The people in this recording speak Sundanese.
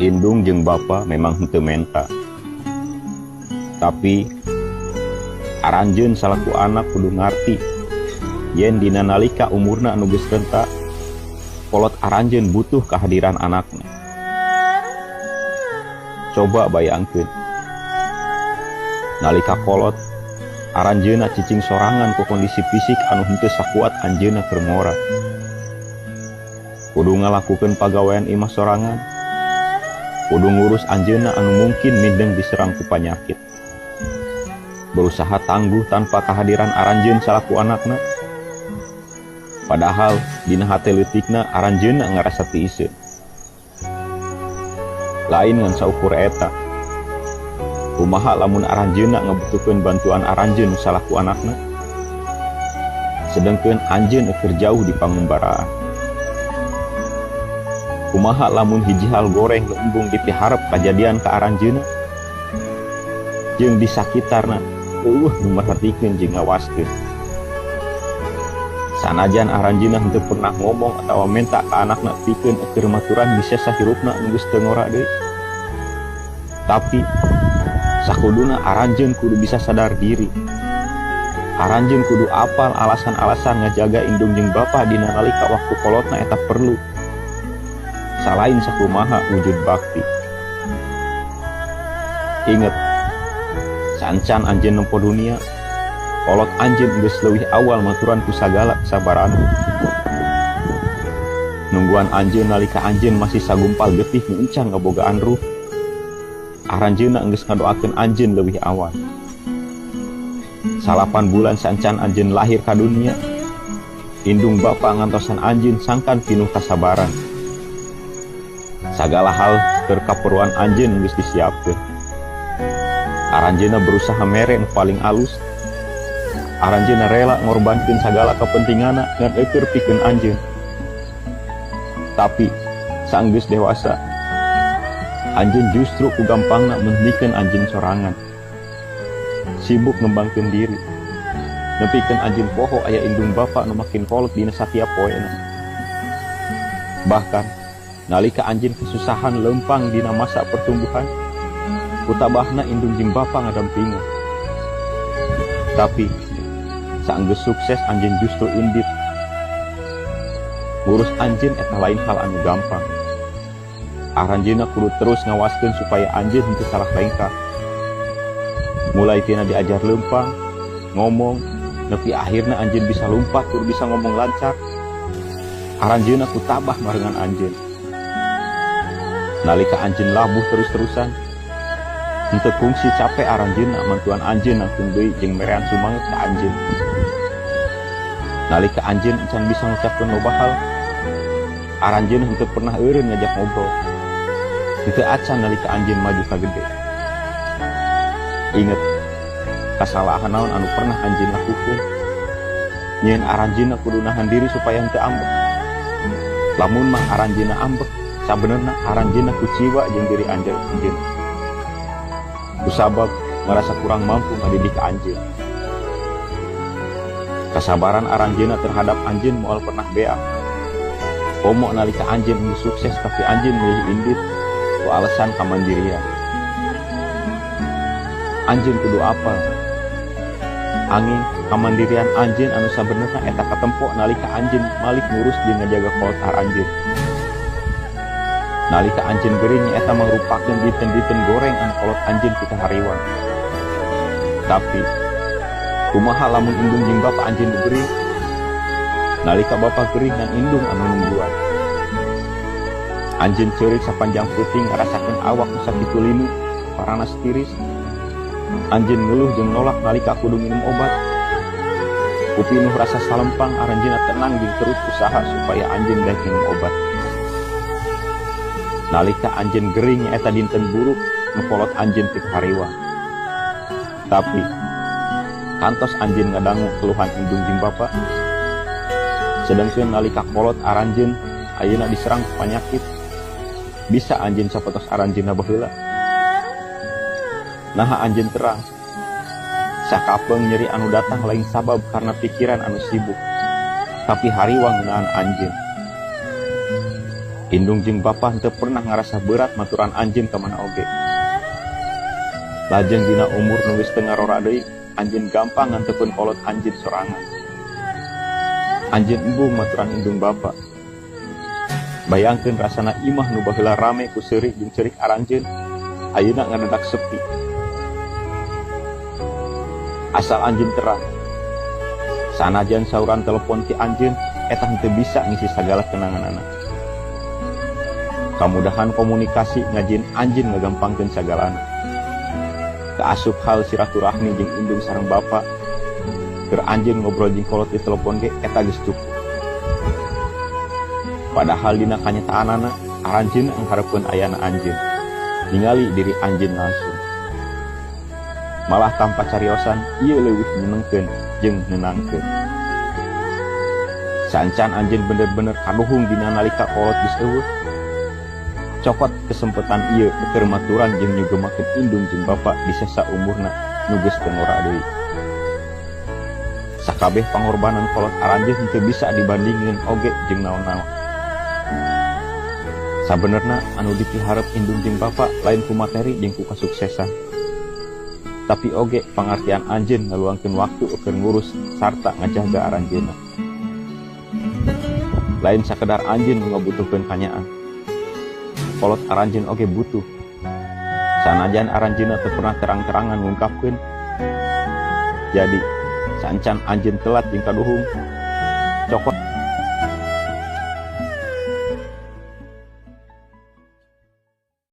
Indung jeung bapa memang henteu menta. Tapi aranjeun salaku anak kudu ngarti yen dina nalika umurna anu geus renta, kolot aranjeun butuh kehadiran anakna. Coba bayangkeun, nalika kolot aranjeunna cicing sorangan ku kondisi fisik anu henteu sakuat anjeunna keur ngora. Kudu ngalakukeun pagawean imah sorangan, kudu ngurus anjeunna anu mungkin mindeng diserang ku panyakit. Berusaha tangguh tanpa kehadiran aranjeun salaku anakna. Padahal dina hate leutikna aranjeunna ngarasa tiiseun. Lain ngan saukur eta. Kumaha lamun aranjeunna ngabutuhkeun bantuan aranjeun salaku anakna? Sedengkeun anjeun keur jauh di pangumbaraan. Kumaha lamun hiji hal goreng nu embung dipiharep kajadian ka aranjeunna? Jeung di sakitarna eueuh nu merhatikeun jeung ngawaskeun. Sanajan aranjeunna henteu pernah ngomong atawa menta ka anakna pikeun keur maturan misesa hirupna nu geus teu ngora deui. Tapi sakuduna aranjeun kudu bisa sadar diri. Aranjeun kudu apal alasan-alasan ngajaga indung jeung bapa dina nalika waktu kolotna eta perlu. Salain sakumaha wujud bakti. Ingat, sancan anjeun nempo dunia, kolot anjeun geus leuwih awal maturan ku sagala kesabaran. Nungguan anjeun nalika anjeun masih sagumpal getih nu encan ngabogaan ruh. Aranjeunna geus ngadoakeun anjeun leuwih awal. 8 bulan sancan anjeun lahir ka dunia, indung bapa ngantosan anjeun sangkan pinuh kasabaran. Sagala hal keur kaperluan anjeun geus disiapkeun. Aranjeunna berusaha mere nu paling alus. Aranjeunna rela ngorbankeun sagala kepentinganna ngan eueur pikeun anjeun. Tapi sanggeus dewasa, anjeun justru ku gampangna mendikeun anjeun sorangan. Sibuk ngembangkeun diri. Nepikeun anjeun poho aya indung bapa nu makin kolot dina satiap poena. Bahkan nalika anjeun kesusahan lempang dina masa pertumbuhan, kutabahna indung jeung bapa ngadampingan. Tapi saenggeus sukses anjeun justru indit. Ngurus anjeun eta lain hal anu gampang. Aranjeunna kudu terus ngawaskeun supaya anjeun henteu salah lengkah. Mulai tina diajar lempang, ngomong, nepi akhirna anjeun bisa lumpat kudu bisa ngomong lancar. Aranjeunna kutabah marengan anjeun. Nalika anjeun labuh terus-terusan, henteu kungsi capek aranjeunna mantuan anjeun nangtung deui jeung merean sumanget ka anjeun. Nalika anjeun encan bisa ngucapkeun loba hal, aranjeun henteu pernah eureun ngajak ngobrol. Henteu acan nalika anjeun maju ka gede. Inget, kasalahan naon anu pernah anjeun lakukeun. Nyeun aranjeunna kudu nahan diri supaya henteu ambek. Lamun mah aranjeunna ambek, sabenerna aranjeunna kuciwa jeung diri anjeun. Kusabab ngarasa kurang mampu ngadidik anjeun. Kasabaran aranjeunna terhadap anjeun moal pernah beak. Komo nalika anjeun nu sukses tapi anjeun milih indit ku alasan kamandirian. Anjeun kudu apal. Angin kamandirian anjeun anu sabenerna eta katempo nalika anjeun malik ngurus jeung ngajaga kolot aranjeun. Nalika anjeun gering eta mangrupakeun dinten-dinten goreng anu kolot anjeun pika hariwang. Tapi kumaha lamun indung jeung bapa anjeun gering? Nalika bapa gering dan indung anu nungguan. Anjeun ceurik sapanjang peuting ngarasakeun awak nu sakitu linu, paranas tiris. Anjeun ngeluh jeung nolak nalika kudu minum obat. Ku pinuh rasa salempang aranjeunna tenang jeung terus usaha supaya anjeun daek minum obat. Nalika anjeun gering eta dinten buruk nu kolot anjeun pikahariwang. Tapi kantos anjeun ngadangu keluhan indung jeung bapa. Sedengkeun nalika kolot aranjeun ayeuna diserang ku panyakit. Bisa anjeun sapotos aranjeunna baheula. Naha anjeun terang. Sakapeung nyeri anu datang lain sabab karena pikiran anu sibuk, tapi hariwang ngeunaan anjeun. Indung jeung bapa henteu pernah ngarasa berat maturan anjeun ka mana oge. Lajeng dina umur nu geus teu ngarora deui, anjeun gampang ngantepkeun kolot anjeun sorangan. Anjeun embung maturan indung bapa. Bayangkeun rasana imah nu baheula rame ku seurih jeung ceurik aranjeun, ayeuna ngadadak sepi. Asal anjeun terang. Sanajan sauran telepon ti anjeun, eta henteu bisa ngisi sagala kenanganana. Kamudahan komunikasi ngajieun anjeun ngagampangkeun sagalana. Kaasup hal silaturahmi jeung indung sareng bapa, keur anjeun ngobrol jeung kolot di telepon ge eta geus cukup. Padahal dina kanyataanana aranjeun ngharepkeun ayana anjeun, ningali diri anjeun langsung. Malah tanpa cariosan ieu leuwih nyenengkeun jeung nenangkeun. Saencan anjeun bener-bener kaduhung dina nalika kolot geus euweuh. Cokot kesempatan ieu keur maturan jeung nyugemakeun indung jeung bapa di sesa umurna nu geus teu ngora deui. Sakabeh pangorbanan kolot aranjeun henteu bisa dibandingkeun oge jeung naon-naon. Sabenerna anu dipiharep indung jeung bapa lain ku materi jeung ku kasuksesan, tapi oge pangartian anjeun ngaluangkeun waktu keur ngurus sarta ngajaga aranjeunna. Lain sakedar anjeun nu ngabutuhkeun kanyaah, kolot aranjeun oge butuh. Sanajan aranjeunna teu pernah terang-terangan ngungkapkeun. Jadi, saencan anjeun telat jeung kaduhung, cokot